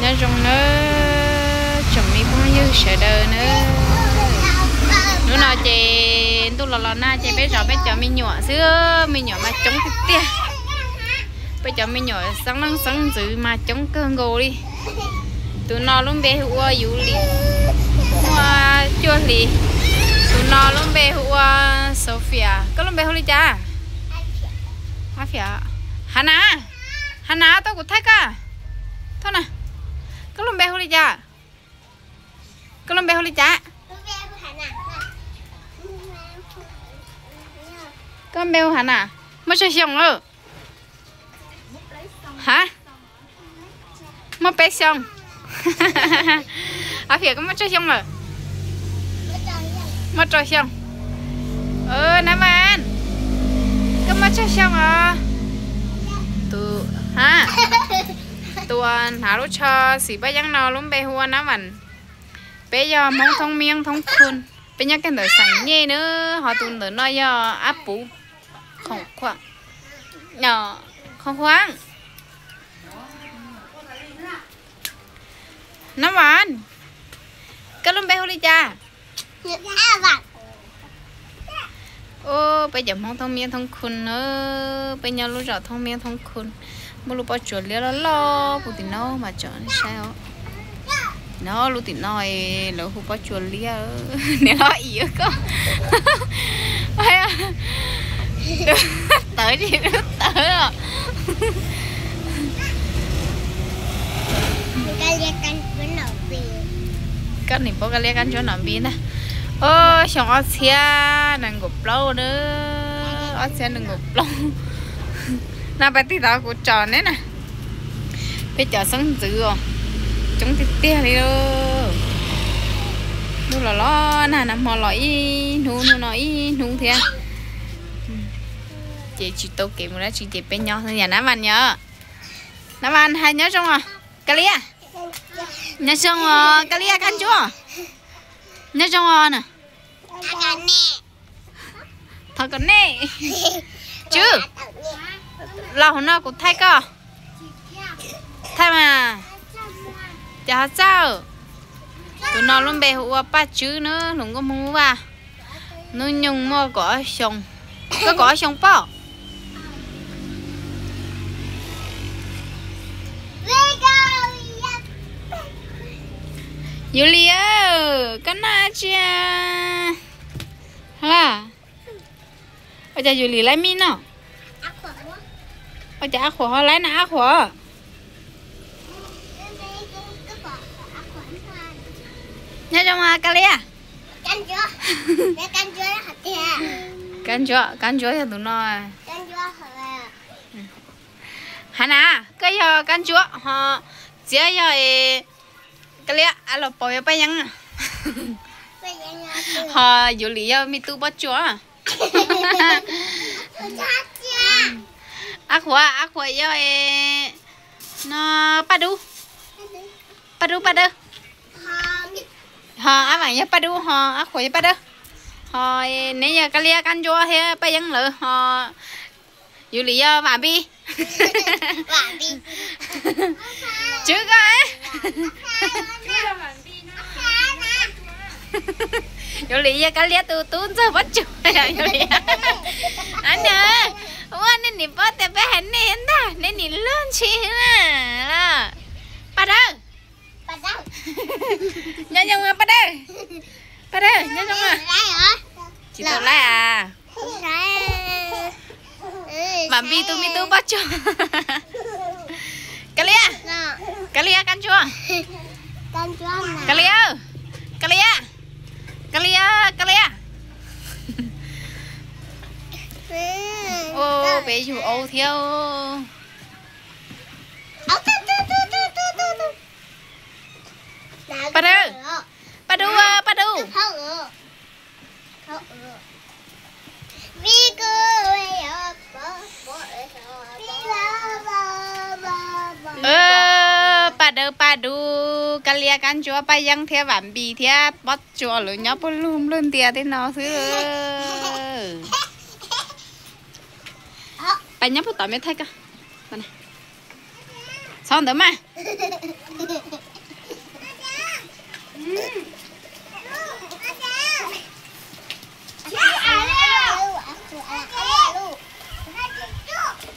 Nyob zoo nawb tsoom me phooj ywg sawv daws nawb. Hnub no ces ntuj los los nag ces peb zov peb cov me nyuam xwb, me nyuam mas coob tiag tiag. Peb cov me nyuam xeeb leej xeeb ntxwv mas coob kawg nkaus li. Tus no lub npe hu ua Yuv Lim, muaj cuaj hli. Tus no lub npe hu ua Sophia. Koj lub npe hu li cas? Hana, Hana, tuaj kuv thaij koj. Thoj na, koj lub npe hu li cas? Koj lub npe hu li cas? Koj lub npe hu Hana. Muaj tsawg xyoo lawm? Ha, muaj peb xyoo. Ab Fiam, koj muaj tsawg xyoo lawm? Muaj rau xyoo. Nab Vaj, koj muaj tsawg xyoo os? Tus, ha, tus hnav lub tsho xim Paj Yeeb no lub npe hu ua Nab Vaj. Peb yog Hmoob thoob miab thoob khu. Peb nyob kiag ntawm Xais Nyej nawb, ho tus ntawm no yog Ab Puv, Khoom Khuam, Khoom Khuam. Nab Vaj, koj lub npe hu li cas? Peb cov Hmoob thoob miab thoob khu na, peb nyob lub zos thoob miab thoob khu. Muaj lub pob tsuas liab loj loj puv tim no mas tsom saib os. No lub tim no lawv hu pob tsuas liab, niam los im koj. Tawv tsis lub tawv os. Koj nim paub kab liab kab ntsuab nom npis ntag. Xyoo ob txhiab nees nkaum plaub na, ob txhiab nees nkaum plaub. No pais tig tod kuv tsom neb na. Peb cov xeeb ntxwv os, coob tiag tiag li lauj. Ntuj los los nag, nag hmo los ib hnub, hnub no ib hnub thiab. Ces tsis tau kev mus dab tsi ces peb nyob xwb yam Nab Vaj nyob. Nab Vaj hais nyob zoo os, Kab Liab. Nyob zoo os Kab Liab kab ntsuab. Nyob zoo os na. Thov kom nej, Tswb, los hauv no kuv thaij koj. Thaij mas, ces ho txawj. Tus no lub npe hu ua Paj Tswb na, hluas nkauj Hmoob Vaj. Hnub nyoog muaj kaum ob xyoo. Koj kaum ob xyoo pob? Yus Lis, koj noj tsi? Ua cas Yus Lis laib mij noj? Ua cas Ab Qhuas ho laib na Ab Qhuas? Nyob zoo Kab Liab. Kab ntsuab, kab ntsuab yog tus no. Hav na, koj yog kab ntsuab ho txiav yog Kab Liab, a los paus yog Paj Yeeb, ho Yus Lis yog me tub pob tsuas. Ab Qhuas, Ab Qhuas yog no Paj Dub, Paj Dub Paj Dawb. Ho Ab Vaam yog Paj Dub ho Ab Qhuas yog Paj Dawb. Ho neb yog Kab Liab kab ntsuab thiab Paj Yeeb lawm ho Yus Lis yog Vaam Npis. Tswb koj, Yus Lis yog Kab Liab tus tub ntxawg pob tsuas. Yus Lis, a na, ua nej nim paub tias peb hais nej ntag, nej nim luag ntshis na. Paj Dawb, nyob zoo Paj Dawb, Paj Dawb nyob zoo. Tsis tau laib a. Vaam Npis tus me tub pob tsuas. Kab Liab, Kab Liab kab ntsuab. Kab Liab, Kab Liab, Kab Liab, Kab Liab. Peb yug aub thiab. Paj Dawb, Paj Dub, Paj Dub. Paj Dawb, Paj Dub, Kab Liab, Kab Ntsuab, Paj Yeeb thiab Vam Npis thiab Pob Tsuas lawv nyob puag lug nplawg ntias tej no xwb. Pab nyob puag tom me thaij koj. Thov ntawd mas.